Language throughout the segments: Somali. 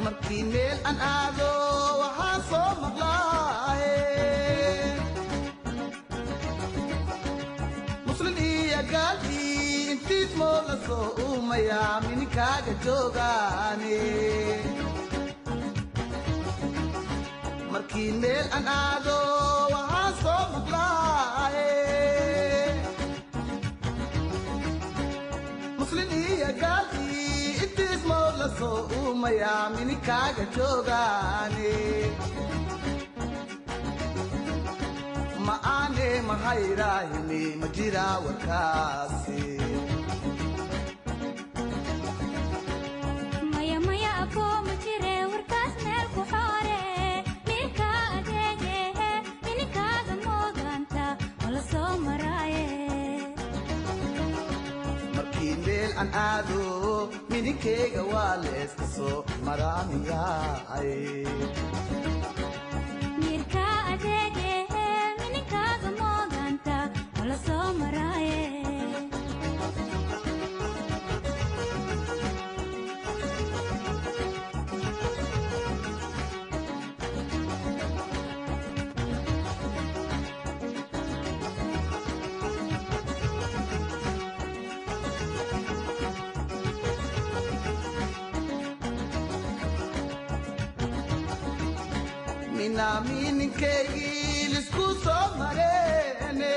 Markii meel aan aado waxaan soo maqlaaye, Muslin iyo gaalkii intiis moo la soo uumayaa mininkaaga joogaane. Markii meel aan aado waxaan soo maqlaaye, Muslin iyo gaalkii intiis moo la soo uumayaa mininkaaga joogaane. Ma aane mahayraahini, ma jiraa warkaasi? Maya, maya aboo, ma jire warkaas, meel ku xoore. Mirka adeegehe mininkaaga mooganta oo la soo maraaye. Markii meel aan aado mininkeyga waa leeska soo maraamiyaay. Mirka adeegehe mininkaaga mooganta oo la soo maraaye. Minaa mininkeygii lisku soo mareene,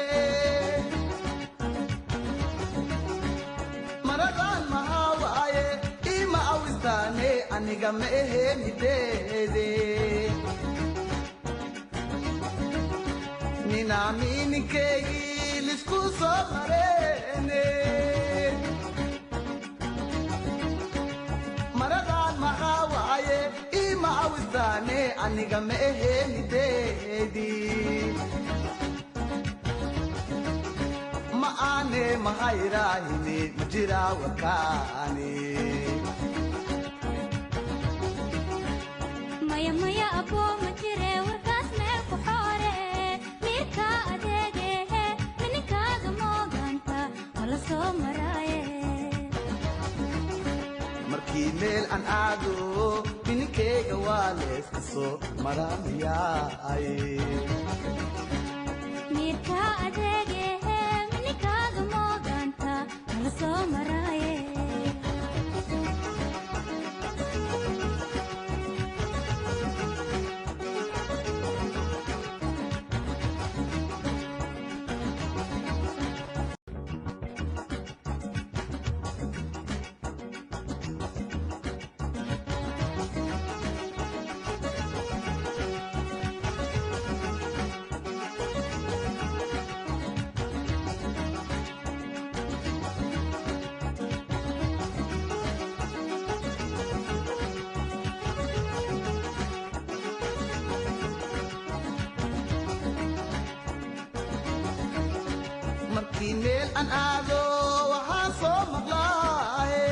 maradan maxaa waaye ima awistaane, aniga ma ehenideede. Minaa mininkeygii lisku soo mareene, maradan maxaa waaye ima awistaane, aniga ma ehenideedi. Ma aane mahayraahini, ma jiraa warkaani? Maya, maya aboo, ma jire warkaas, meel ku xoore. Mirka adeegehe mininkaaga mooganta oo la soo maraaye. Markii meel aan aado mininkeyga waa leeska soo maraamiyaay. Mirka adeegehe mininkaaga mooganta oo la soo maraaye. Markii meel aan aado waxaan soo maqlaaye,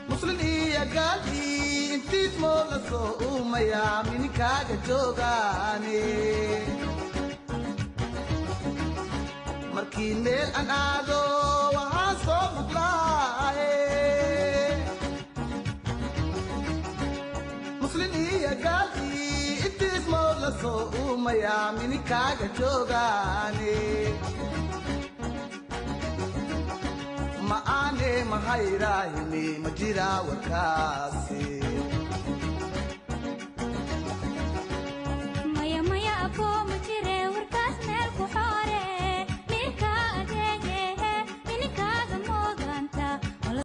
Muslin iyo gaalkii intiis moo la soo uumayaa mininkaaga joogaane. Markii meel aan aado waxaan soo maqlaaye, Muslin iyo gaalkii intiis moo la soo uumayaa mininkaaga joogaane. Ma aane mahayraahini, ma jiraa warkaasi?